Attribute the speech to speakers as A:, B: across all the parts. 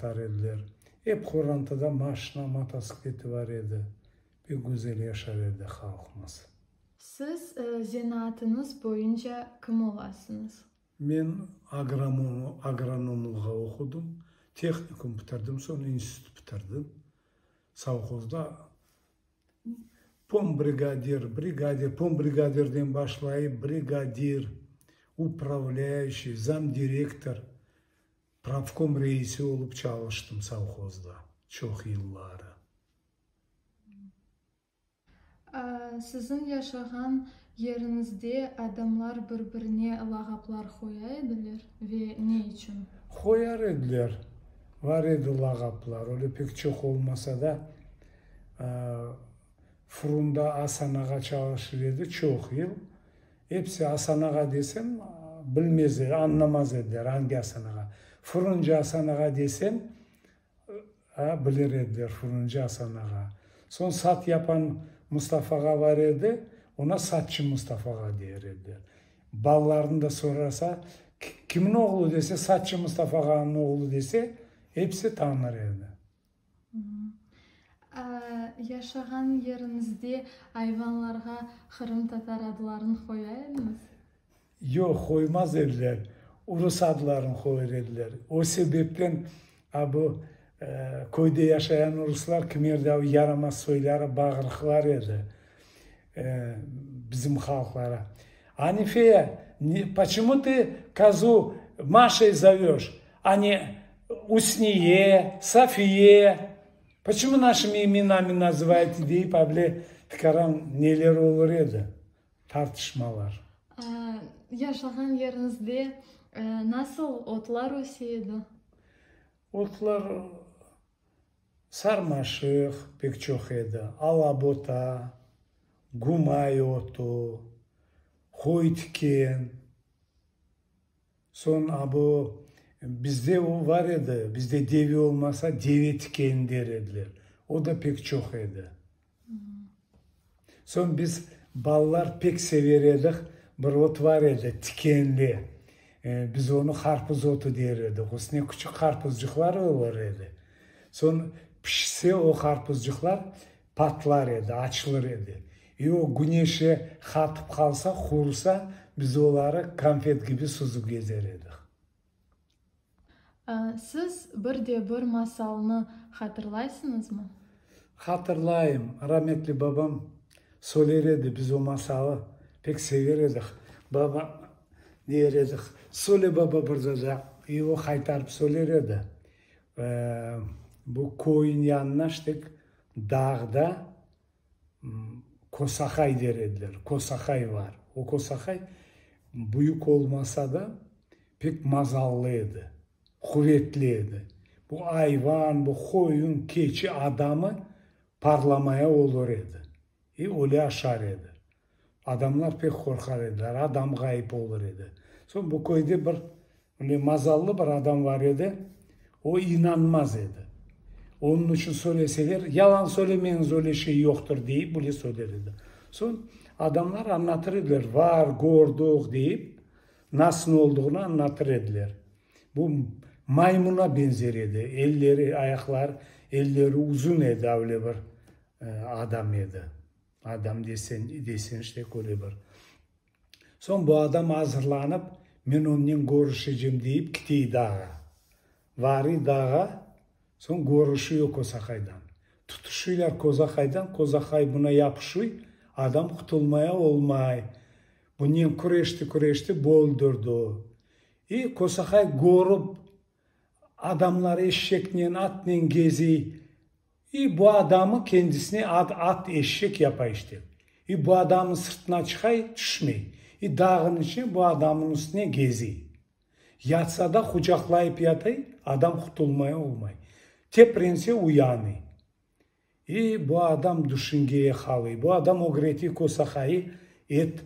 A: satar ediler. Ep qorantada maşina, motosikleti bar edi. Pek güzel yaşar edi halqımız.
B: Siz zenaatıñız boyunca kim olasıñız?
A: Men agronomlığa oqudım, tehnikum bitirdim, soñ institut bitirdim. Sovhozda pombrigadir, brigadir, pombrigadirden başlayıp brigadir, upravlâyuşiy, zamdirektor, pravkom reisi olıp çalıştım sovhozda çoq yılları.
B: Siziñ yaşağan yeriñizde adamlar bir-birine lağaplar qoya ediler ve ne içün?
A: Qoyar ediler. Bar edi lağaplar, öyle pek çoq olmasa da. Furunda Asan ağa çalışır edi çoq yıl. Episi Asan ağa desem, bilmez edi, añlamaz ediler angi Asan ağa. Furuncı Asan ağa desem, A, bilir ediler, furuncı Asan ağa. Soñ sat yapan Mustafa ağa bar edi, ona satçı Mustafa ağa der ediler. Balalarnı da sorasa, kimniñ oğlu dese, satçı Mustafa ağanıñ oğlu dese, episi tanır edi.
B: Yaşağan yeriñizde ayvanlarğa qırımtatar adlarını qoya ediñiz?
A: Yoq, qoymaz ediler, urus adlarını qoyur ediler. O sebepten a bu köyde yaşayan uruslar kimerde o yaramaz soyları bağırıqlar edi bizim halqlara. Anifeya, poçemu tı kozu Maşey zovöş, a ne Usniye, Safiye, poçemu naşimi imenami nazıvayete deyip able tikaran neler olur edi. Tartışmalar.
B: Yaşağan yeriñizde nasıl otlar öse edi?
A: Otlar sarmaşıq pek çoq edi, alabota, gumay otu, qoy tiken. Soñ a bu bizde o bar edi, bizde deve olmasa, deve tikeni der ediler. O da pek çoq edi. Soñ biz balalar pek sever edik, bir ot bar edi, tikenli, biz onı qarpız otu der edik, üstüne küçük qarpızcıqlar olur edi. Soñ pişse o qarpızcıqlar patlar edi, açılır edi. İ o güneşe qatıp qalsa, qurusa, biz oları konfet kibi süzüp gezer edik.
B: Siz bir de bir masalnı hatırlaysıñızmı?
A: Hatırlayım. Rametli babam söyler edi, biz o masalı pek sever edik. Baba, der edik, söyle baba bir de daa. İ o qaytarıp söyler edi. Bu köyün yanına işte dağda Kosaqay der ediler, Kosaqay bar. O Kosaqay büyük olmasa da, pek mazallı edi, quvetli edi. Bu ayvan, bu qoyun, keçi, adamı parlamaya olur edi. İ öyle aşar edi. Adamlar pek qorqar ediler, adam ğayıp olur edi. Soñ bu köyde bir öyle mazallı bir adam bar edi, o inanmaz edi. Onıñ içün söyleseler, yalan söylemeñiz, öyle şey yoqtır, deyip böyle söyler edi. Soñ adamlar añlatır ediler, var, kördik, deyip, nasıl olduğını añlatır ediler. Bu maymuna beñzer edi, elleri, ayaqları, elleri uzun edi, öyle bir adam edi. Adam desen, desen işte öyle bir. Soñ bu adam azırlanıp, men onnen körüşecem deyip kitey dağa. Varıy dağa, soñ körüşüyor Kosaqaydan. Tutuşıylar Kozaqaydan, Kozaqay buna yapışuy, adam qutulmaya olmay. Bunen küreşti, küreşti, boldurdı. İ Kosaqay körip, adamlar eşeknen, atnen geziy, İ bu adamı kendisine at, at, eşek yapa işte. İ bu adamın sırtına çıqay, tüşmey. İ dağın içine bu adamın üstüne geziy. Yatsa da qucaqlayıp yatay, adam qutulmay olmay. Teprense uyanıy. İ bu adam düşüngeye qalıy. Bu adam ögretiy kosaqayı et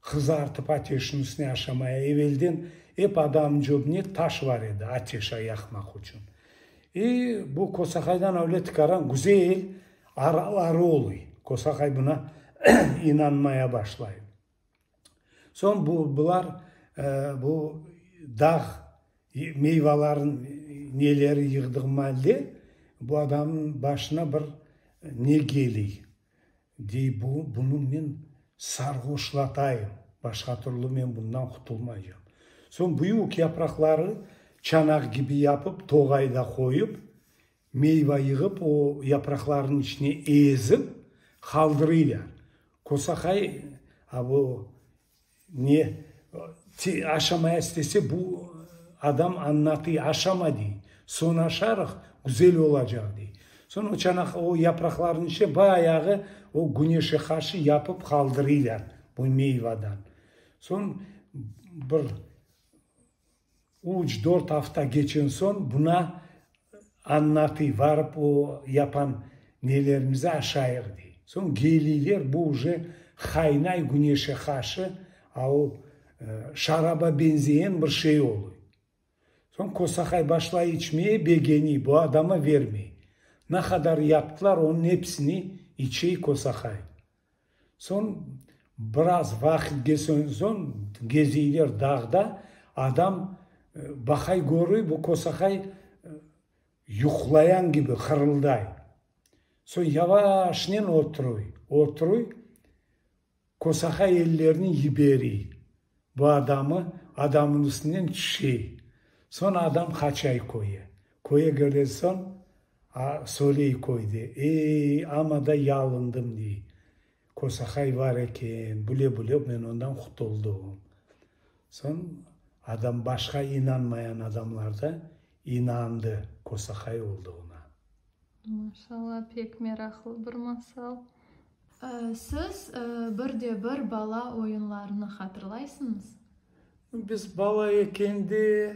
A: Qızartıp ateşniñ üstüne aşamaya evelden ep adamnıñ cöbüne taş bar edi, ateş yaqmaq içün. İ bu Kosaqaydan öyle tikaran güzel araları oluy. Kosaqay buna inanmaya başlay. Soñ bu bular bu dağ meyvaların. neleri yığdığı malde bu adamnıñ başına bir ne keliy, dey, bu, bunı men sarğoşlatayım, başqa türlü men bundan qutulmaycam. Soñ büyük yapraqları çanaq kibi yapıp, toğayda qoyıp, meyva yığıp, o yapraqlarnıñ içine ezip qaldırıylar. Kosaqay, a bu Ne, aşamaya istese, bu adam añlatıy, aşama, dey, soñ aşarıq, güzel olacaq, dey. Soñ o çanaq, o yapraqlarnıñ içine bayağı o güneşe qarşı yapıp qaldırıylar bu meyvadan. Soñ bir Üç, dört afta keçen soñ buna añlatıy, varıp o yapan nelerimizi aşayıq, dey. Soñ geliyler, bu uje qaynay güneşe qarşı, a o şaraba benzeyen bir şey oluy. Soñ Kosaqay başlay içmeye, begeniy, bu adama vermey. Naqadar yaptılar, onıñ episini içey Kosaqay. Soñ biraz vaqıt geçen soñ geziyler dağda, adam baqay körüy, bu kosaqay yuqlayan kibi hırılday. Soñ yavaşnen oturuy, oturuy, kosaqay ellerini yiberiy, bu adamı adamın üstünden tüşey. Soñ adam qaçay köye. Köye kelgen soñ, a, söyley köyde, Ey, amma da yalındım, dey, Kosaqay bar eken, bile-bile men ondan qutuldım. Soñ adam başqa inanmayan adamlar da inandı Kosaqay olduğuna.
B: Maşallah, pek meraqlı bir masal. Siz bir de bir bala oyunlarını hatırlaysıñız?
A: Biz bala ekende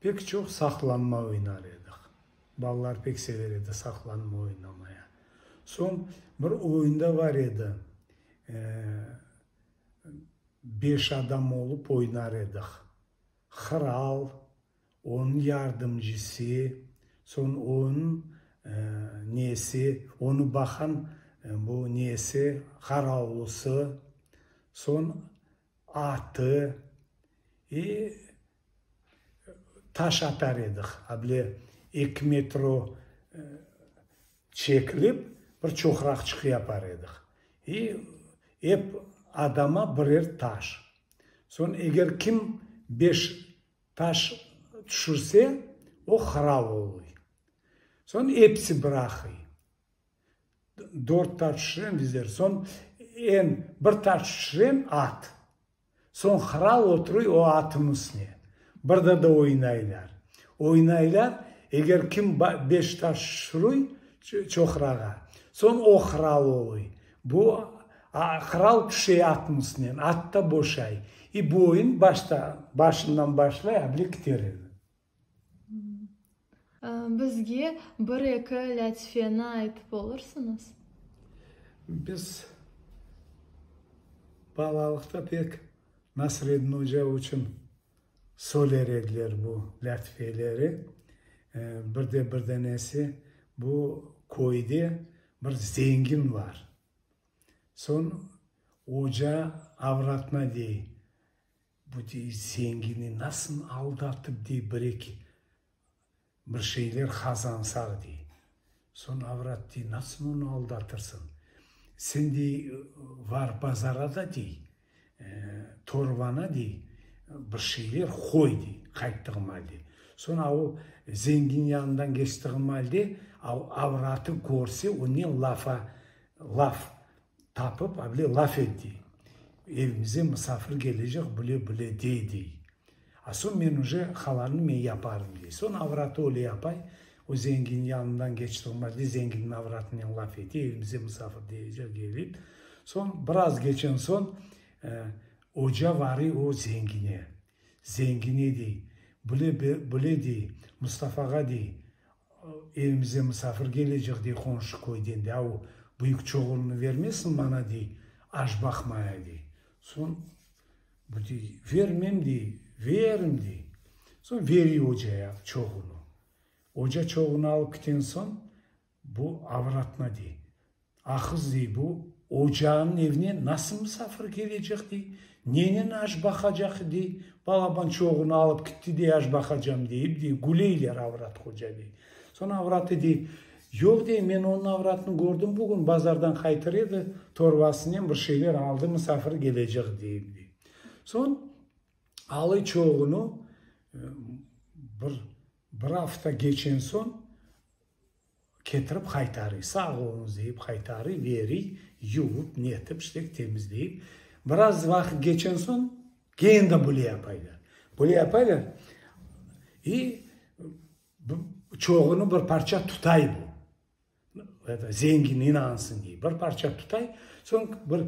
A: pek çoq saqlanma oynar edik. Balalar pek sever edi saqlanma oynamaya. Soñ bir oyun da bar edi, beş adam olıp oynar edik. Qıral, onıñ yardımcısı, soñ onıñ nesi, onı baqan bu nesi, qaravlısı, soñ atı i taş atar edik, able eki metro çekilip bir çoqraqçıq yapar edik. İ ep adama birer taş. Soñ eger kim beş taş tüşürse, o qıral oluy. Soñ episi bıraqıy. Dört taş tüşüren bizler. Soñ en bir taş tüşüren at. Soñ qıral oturuy o atınıñ üstüne. Birde de oynaylar. Oynaylar, eger kim beş taş tüşürüy çoqrağa, soñ o qıral oluy. Bu qıral tüşey atınıñ üstünden, at da boşay. I bu oyun başta, başından başlay, able kiter edi.
B: Bizge bir-eki lâtifeni aytıp olursıñız?
A: Biz balalıqta pek Nasreddin oca içün söyler ediler bu lâtifeleri. Bir de bir danesi, bu köyde bir zengin bar. Soñ oca avratına dey, Bu, dey, zengini nasıl aldatıp, dey, bir-eki bir şeyler qazansaq, dey. Soñ avrat, dey, nasıl onı aldatırsıñ? Sen, dey, var bazara da, dey, torbana, dey, bir şeyler qoy, dey, qayttığım alde. Soñ a o zengin yanından keçtiğim alde, a o avratı körse, onen lafa, laf Tapıp, able laf et, dey. Evimize musafir kelecek, bile-bile dey, dey. A soñ men uje qalanını men yaparım, dey. Soñ avratı öyle yapay, o zengin yanından keçtiği malde zenginniñ avratınen laf ete, evimize musafir deyecek, kelip. Soñ biraz keçen soñ, oca varıy o zengine. Zengine dey, bile, bile dey, Mustafağa dey, Evimize musafir kelecek, dey, qonşu köyden, dey, a o büyük çoğurnı vermesin maña, dey, aş baqmaya, dey. Soñ bu dey, vermem, dey, verim, dey. Soñ veriy ocaya çoğurnı. Oca çoğurnı alıp kiten soñ, bu avratına dey, Aqız, dey, bu. Ocanıñ evine nasıl musafir kelecek, dey, nenen aş baqacaq, dey, balaban çoğunı alıp kitti, dey, aş baqacam, deyip, dey, güleyler avrat hoca, dey. Soñ avratı dey, Yoq, dey, men onıñ avratını kördim bugün, bazardan qaytır edi, torbasınen bir şeyler aldı, musafir kelecek, deyip, dey. Soñ alı çoğunı bir, bir afta keçen soñ, Ketirip qaytarıy, sağ oluñız deyip qaytarıy, veriy, yuvıp, netip, işte, temizleyip. Biraz vaqıt keçen soñ, kene de böyle yapaylar. Böyle yapaylar i çoğunı bir parça tutay bu. Zengin inansın dey, bir parça tutay, soñ bir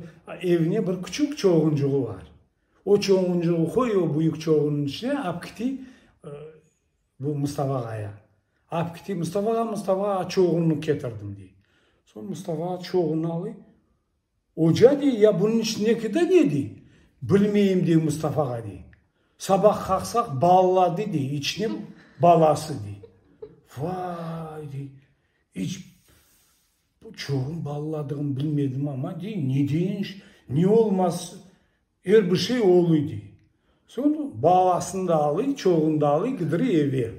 A: evine bir küçük çoğuncuğı bar. O çoğuncuğı qoy o büyük çoğunıñ içine, ap kiti Bu Mustafa ağaya. Ap kiti, Mustafa ağa, Mustafa ağa, çoğunnı ketirdim, dey. Soñ Mustafa ağa çoğunnı alıy. Oca, dey, ya bunıñ içindeki de ne, dey? Bilmeyim, dey Mustafa ağa, dey. Sabah qalqsaq, baladı, dey, içine balası, dey. Vay, dey, iç bu çoğun balaladığını bilmedim amma, dey, ne deyin, ne olmaz, Er bir şey oluy, dey. Soñ balasını da alıy, çoğunı da alıy, gidirir eve.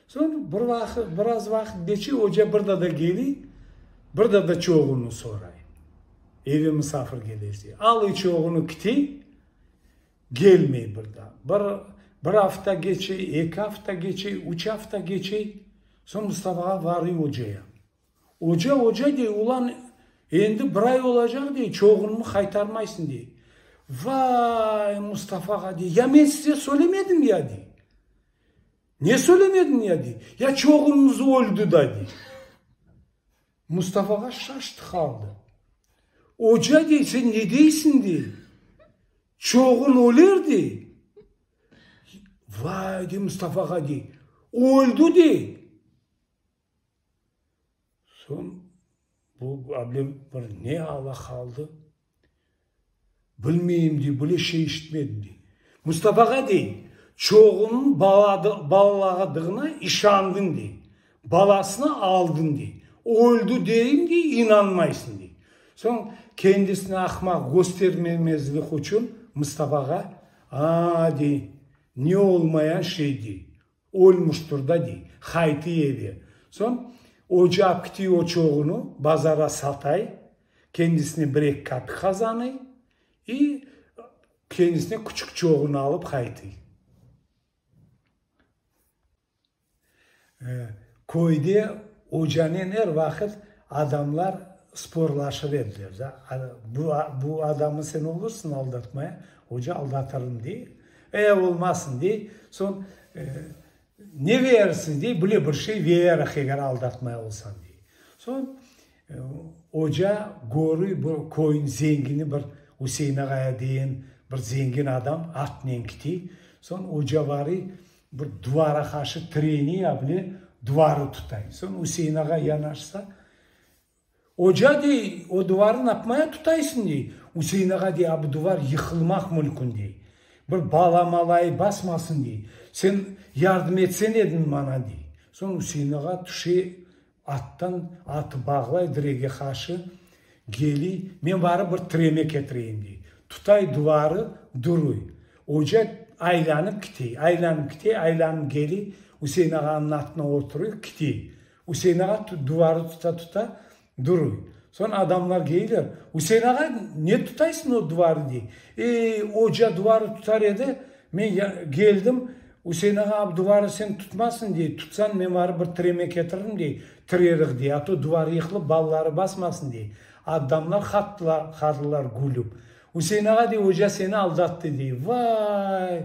A: Soñ bir vaqıt, biraz vaqıt keçe, oca bir daa da keliy, bir daa da çoğunı soray. Eve musafir kelese. Alıy çoğunı kitey, kelmey bir daa. Bir, bir afta keçe, eki afta keçe, üç afta keçe, soñ Mustafa ağa varıy ocaya. Oca, oca, dey, ulan, endi bir ay olacaq, dey, çoğunımı qaytarmaysıñ, dey. Vay, Mustafa ağa, dey, ya men size söylemedim ya, dey. Ne söylemediñ ya, dey. Ya çoğunıñız öldi da, dey. Mustafa ağa şaştı qaldı. Oca, dey, sen ne deysiñ, dey. Çoğun öler, dey. Vay, dey, Mustafa ağa, dey, öldi, dey. Soñ bu ablem bir ne ala qaldı, bilmeyim, dey, böyle şey işitmedim, dey. Mustafa ağa, dey, çoğunıñ balalağıdığına işandıñ, dey, balasını aldıñ, dey, öldi deyim, dey, inanmaysıñ, dey. Soñ kendisini ahmaq köstermemezlik içün Mustafa ağa, a, dey, ne olmayan şey, dey, Ölmüştir da, dey, haytı eve. Soñ, oca apkitiy o çoğunı bazara satay, kendisine bir-eki kapik qazanıy i kendisine küçük çoğunı alıp qaytıy. Köyde ocanen er vaqıt adamlar sporlaşır ediler da. Bu, bu adamı sen olursıñ aldatmaya, oca aldatırım, dey. E, olmasın, dey. Soñ, ne verersiñ, dey, bile bir şey vererik, eger aldatmay olsañ, dey. Soñ, oca körüy, bir köyniñ zengini bir Üsein ağaya deyen bir zengin adam atnen kitiy. Soñ, oca varıy, bir duvara qarşı tireniy, a bile duvarı tutay. Soñ, Üsein ağa yanaşsa, Oca, dey, o duvarı napmaya tutaysıñ, dey. Üsein ağa, dey, a bu duvar yıqılmaq mülkün, dey. Bir bala-malayı basmasın, dey. Sen yardım etsen ediñ maña, dey. Soñ Üsein ağa tüşe attan, atı bağlay direge qarşı, keliy, men barıp bir tireme ketireyim, dey. Tutay duvarı, duruy. Oca aylanıp kitey, aylanıp kitey, aylanıp keliy, Üsein ağanıñ atına oturuy, kitey. Üsein ağa duvarı tuta-tuta duruy. Soñ adamlar keyler, Üsein ağa, ne tutaysıñ o duvarı, dey. Ey, oca duvarı tutar edi, men keldim, Üsein ağa, duvarı sen tutmasıñ, dey, tutsañ, men barıp bir tireme ketiririm, dey, tirerik, dey, a to duvar yıqılıp, balaları basmasın, dey. Adamlar qattılar gülüp. Üsein ağa, dey, oca seni aldattı, dey. Vay!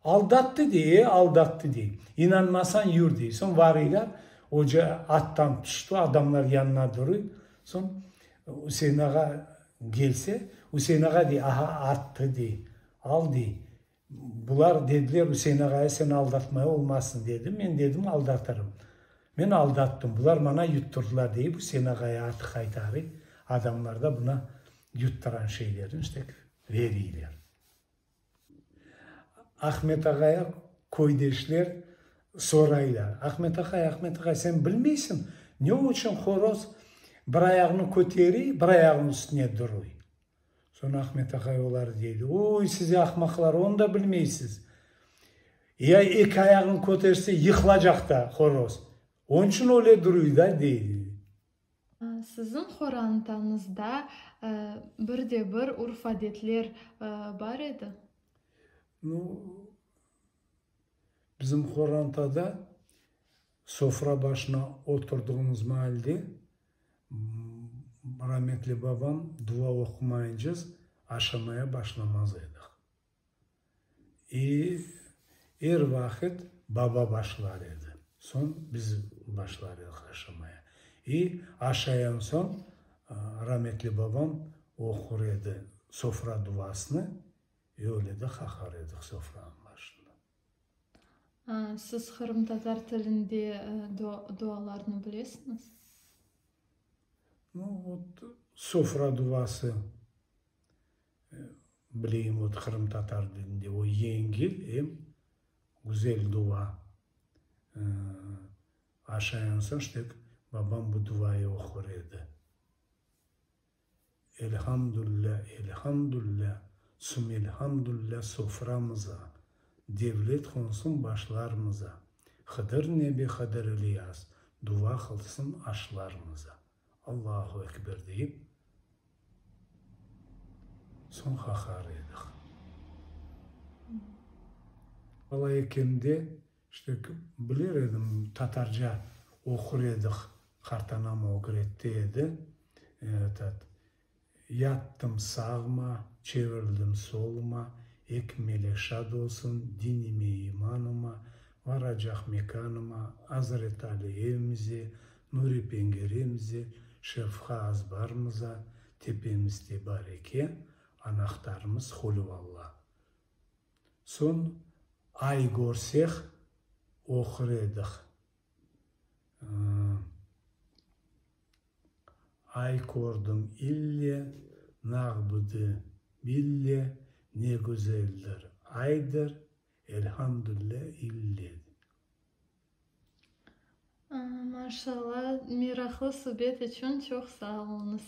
A: Aldattı dey, e, aldattı dey. İnanmasañ yür dey. Soñ varıylar, oca attan tüşti, adamlar yanına duruy. Soñ Üsein ağa kelse, Üsein ağa dey, aha, attı dey, al dey. Bular dediler, Üsein ağaya sen aldatmaya olmazsıñ dedi. Men dedim, aldatırım. Men aldattım, bular maña yutturdılar deyip, Üsein ağaya atı qaytarıy. Adamlar da buna yutturan şeylerini işte veriyler. Ahmet ağaya köydeşler soraylar, Ahmet aqay, Ahmet aqay, sen bilmeysiñ, ne içün horoz. Bir ayağını köteriy, bir ayağınıñ üstüne duruy. Soñ Ahmet ahay olar deydi, Oy, siz ahmaqlar, onı da bilmeysiz. Ya eki ayağını köterse, yıqılacaq da horoz. Onıñ içün öyle duruy da, deydi.
B: Siziñ qorantañızda bir de bir urf-adetler bar edi?
A: Nu, bizim qorantada sofra başına oturdığımız maalde rametli babam dua oqumayıncız aşamaya başlamaz edik. İ er vaqıt baba başlar edi, soñ biz başlar edik aşamaya. İ aşayan soñ rametli babam oqur edi sofra duasını, i öyle de qaqar edik sofranıñ başında.
B: Siz qırımtatar tilinde dualarnı bilesiñiz?
A: Nu, vot, sofra duası. Bileyim, vot, qırımtatar dilinde o yengil em güzel dua. Aşayan soñ işte babam bu duayı oqur edi. Elhamdülla, elhamdülla, sumelhamdülla soframıza, devlet qonsun başlarmıza, Hıdır Nebi, Hıdır İlyas duva qılsın aşlarmıza. Allahu Ekber deyip, soñ qaqar edik. Bala ekende, işte, biler edim, tatarca oqur edik, qartanam ögretti edi, etat, Yattım sağma, çevirildim soluma, Ek melek şad olsun, dinime, imanıma, Varacaq mekânıma, Azret Ali evimize, Nuri pengeremize, Şerfqa azbarmıza, Tepemiz tebareke, Anahtarımız Hulüvalla. Soñ ay körseq, oqur edik. Ay kördim ille, nağbıdı bille, Ne güzeldir aydır, elhamdülle ille.
B: Maşallah, meraqlı subet içün çoq sağ oluñız.